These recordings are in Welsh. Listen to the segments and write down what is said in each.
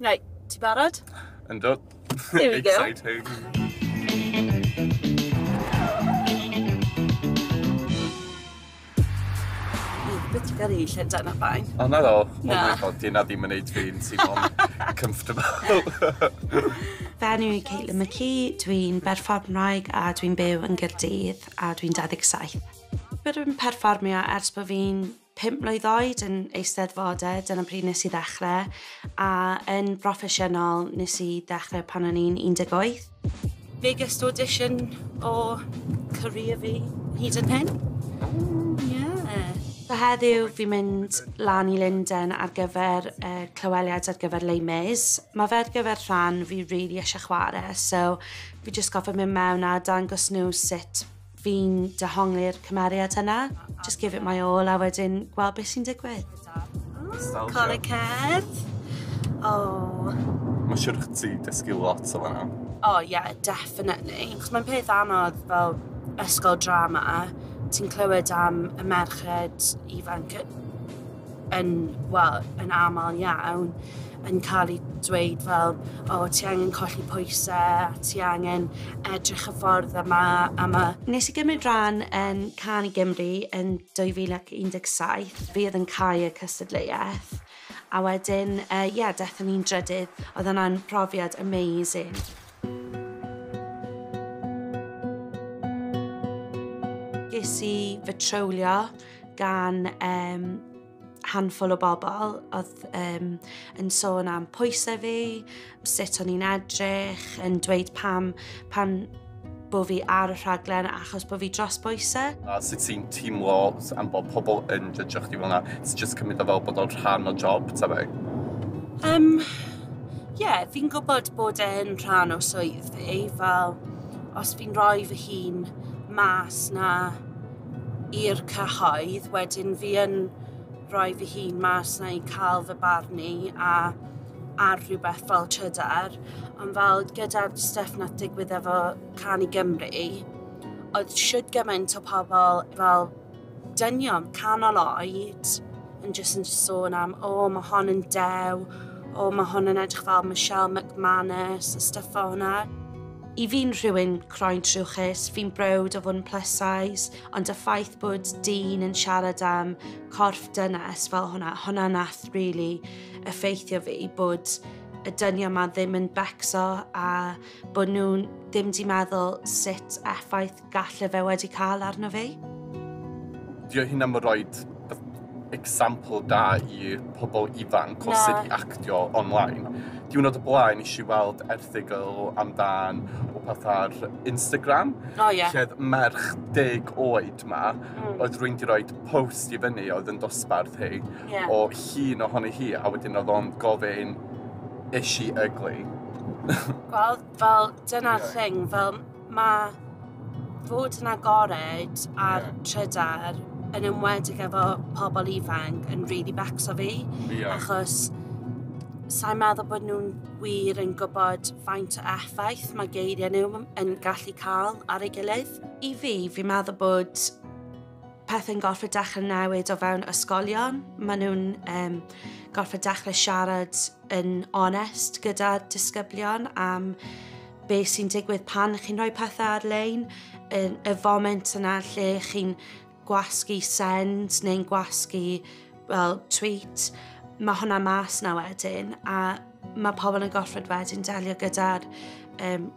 Right, ti barod? Yndw. Here we go. Exciting. Beth ti'n gael i Llundain a ffain? O, na ddo. Oh Na. My God, di na ddim yn neud fi'n teimlo'n comfortable. Fy enw i Caitlin McKee, dwi'n berfformwraig a dwi'n byw yn Gaerdydd a dwi'n 27. Dwi'n perfformio ers bod fi'n 5 mlwydd oed yn eisteddfodau, dyna pryd nes i ddechrau, a yn broffesiynol nes i ddechrau pan o'n i'n 18. Biggest audition o career fi hyd yn hyn. Yeah. So heddiw fi'n mynd lan i Lundain ar gyfer clyweliad ar gyfer Les Mis. Mae fe ar gyfer rhan fi really eisiau chwarae, so fi jyst gorfod mynd mewn a dangos nhw sut fi'n dehongli'r cymeriad yna. Just give it my all a wedyn gweld beth sy'n digwydd. Nostalgia. Coleg Cerdd. Oh. Mae'n siŵr chdi dysgu lot o fan'na. Oh yeah, definitely. Chos mae'n peth anodd fel ysgol drama, ti'n clywed am y merched ifanc yn, wel, yn aml iawn, yn cael ei dweud fel, o, oh, ti angen colli pwysau, a ti angen edrych y ffordd yma, a ma. Nes i gymryd rhan yn Cân i Gymru yn 2017. Fi oedd yn cau y cystadleuaeth. A wedyn, ie, daethon ni'n drydydd. Oedd hwnna'n profiad amazing. Ges i fy trolio gan handful o bobl oedd yn sôn am pwysau fi, sut o'n i'n edrych, yn dweud pam bo fi ar y rhaglen achos bo fi dros bwysau. A sut ti'n teimlo am bod pobl yn judge chdi fel 'na? Ti'n just cymryd o fel bod o'n rhan o job, ta be? Yeah, fi'n gwybod bod e'n rhan o swydd fi, fel os fi'n rhoi fy hun mas na i'r cyhoedd, wedyn fi yn rhoi fy hun mas na i cael fy barnu a ar rhywbeth fel trydar, ond fel gyda'r stuff nath digwydd efo Cân i Gymru, oedd shwd gymaint o pobl fel dynion canol oed yn jyst yn sôn am, o, mae hon yn dew, o, mae hon yn edrych fel Michelle McManus, a stuff fel hwnna. I fi'n rhywun croen trwchus, fi'n browd o fod yn plus size, ond y ffaith bod dyn yn siarad am corff dynes fel hwnna, hwnna nath really effeithio fi bod y dynion yma ddim yn becso a bod nhw'n ddim di meddwl sut effaith galle fe wedi cael arno fi. Di o hynna yn rhoi example da i pobl ifanc o Na. sut i actio online. Diwrnod o blaen nes i weld erthygl amdan o peth ar Instagram. O, ie. Lle oedd merch 10 oed ma, oedd rywun di roid post i fyny oedd yn dosbarth hi, o llun ohoni hi, a wedyn oedd o'n gofyn, is she ugly? Gweld, fel dyna'r thing, fel ma' fod yn agored ar trydar yn enwedig efo pobl ifanc yn really becso fi, achos sa'n meddwl bod nhw'n wir yn gwybod faint o effaith mae geiriau nhw yn gallu cael ar ei gilydd. I fi, fi'n meddwl bod pethau'n gorfod dechrau newid o fewn ysgolion. Maen nhw'n gorfod dechrau siarad yn onest gyda disgyblion am beth sy'n digwydd pan chi'n rhoi pethau ar-lein, y foment yna lle chi'n gwasgu send neu'n gwasgu, well, tweet, mae hwnna mas na wedyn, a mae pobl yn gorfod wedyn delio gyda'r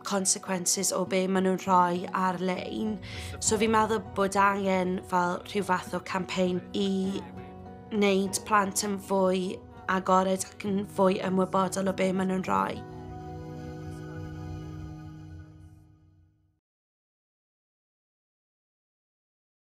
consequences o be maen nhw'n rhoi ar-lein. So fi'n meddwl bod angen fel rhyw fath o campaign i wneud plant yn fwy agored ac yn fwy ymwybodol o be maen nhw'n rhoi.